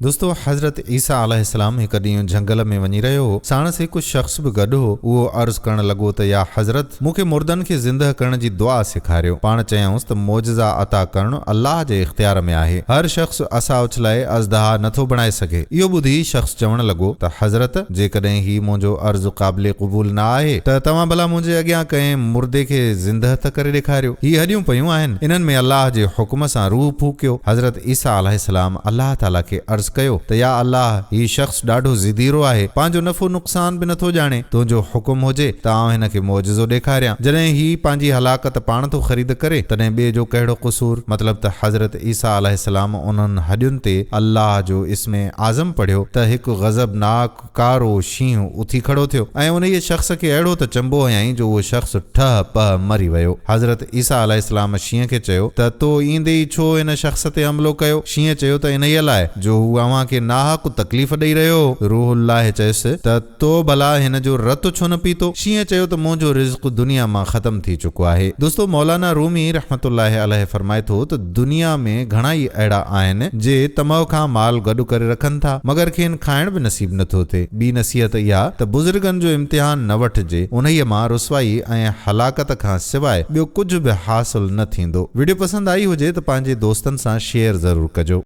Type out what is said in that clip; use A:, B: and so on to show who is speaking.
A: دوستو حضرت عيسيٰ عليه السلام هڪ ڏينهن جهنگل ۾ وڃي رهيو هو، ساڻس هڪ شخص به گڏ هو، اهو عرض ڪرڻ لڳو ته يا حضرت! مون کي مردن کي زندهه ڪرڻ جي دعا سيکاريو. پاڻ چيائونس ته معجزا عطا ڪرڻ الله جي اختيار ۾ آهي، هر شخص عصا اڇلائي ازدها نه ٿو بڻائي سگهي. اهو ٻڌي شخص چوڻ لڳو ته حضرت! جيڪڏهن هي منهنجو عرض قابل قبول نه آهي ته توهان ڀلا منهنجي اڳيان ڪنهن مردي کي زندهه ته ڪري ڏيکاريو. هي هڏيون پيون آهن، انهن ۾ الله جي حڪم سان روح ڦوڪيو. حضرت عيسيٰ عليه السلام الله تعاليٰ کي عرض ڪيو ته يا الله! هي شخص ڏاڍو ضديرو آهي، پنهنجو نفعو نقصان به نٿو ڄاڻي، تنهنجو حڪم هجي ته آئون هن کي معجزو ڏيکاريان، جڏهن هي پنهنجي هلاڪت پاڻ ٿو خريد ڪري، تڏهن ٻئي جو ڪهڙو قصور؟ مطلب ته حضرت عيسيٰ عليه السلام انهن هڏين تي الله جو اسم اعظم پڙهيو ته هڪ غضبناڪ ڪارو شينهن اٿي کڙو ٿيو ۽ انهيء شخص کي اهڙو ته چنبو هنيائين جو اهو شخص ٺهه پهه مري ويو. حضرت عيسيٰ عليه السلام شينهن کي چيو ته تو ايندي ئي ڇو هن شخص تي حملو ڪيو؟ شينهن چيو ته انهيء لاء جو هو اوهان کي ناحق تڪليف ڏئي رهيو هو. روح الله چيس ته تو ڀلا هن جو رت ڇو نه پيتو؟ شينهن چيو ته منهنجو رزق دنيا مان ختم ٿي چڪو آهي. دوستو مولانا رومي رحمة الله عليه فرمائي ٿو ته دنيا ۾ گهڻا ئي اهڙا آهن جي طمع کان مال گڏ ڪري رکن ٿا مگر کين کائڻ به نصيب نٿو ٿئي. ٻي نصيحت اها ته بزرگن جو امتحان نه وٺجي، انهيء مان رسوائي ۽ هلاڪت کان سواء ٻيو ڪجهه به حاصل نه ٿيندو. وڊيو پسند آئي هجي ته پنهنجي دوستن سان شيئر ضرور ڪجو.